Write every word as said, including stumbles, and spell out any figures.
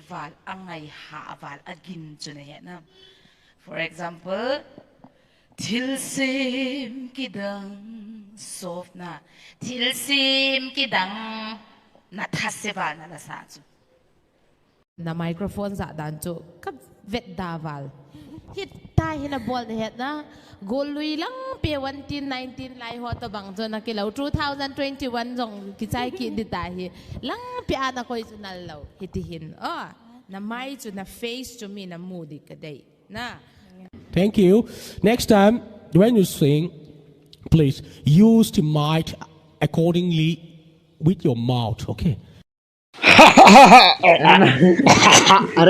Val, angai ha val, agin chu nahe na. For example, thilsem kidang, soft na, thilsem kidang, nathase val na nasa chu. Na microphone jat dan chu kavet da val. Hita hi nabol nahet na. Golui langpi eighteen nineteen lai ho tobang chu nakilou. Two thousand twenty-one jong kichai kit ding tahi. Langpi a nakoi chu nal lou. Hiti hin. Oh, namai chu, na face chu mi namu ding kadei. Na. Thank you. Next time, when you sing, please use the mic accordingly with your mouth, okay? Are,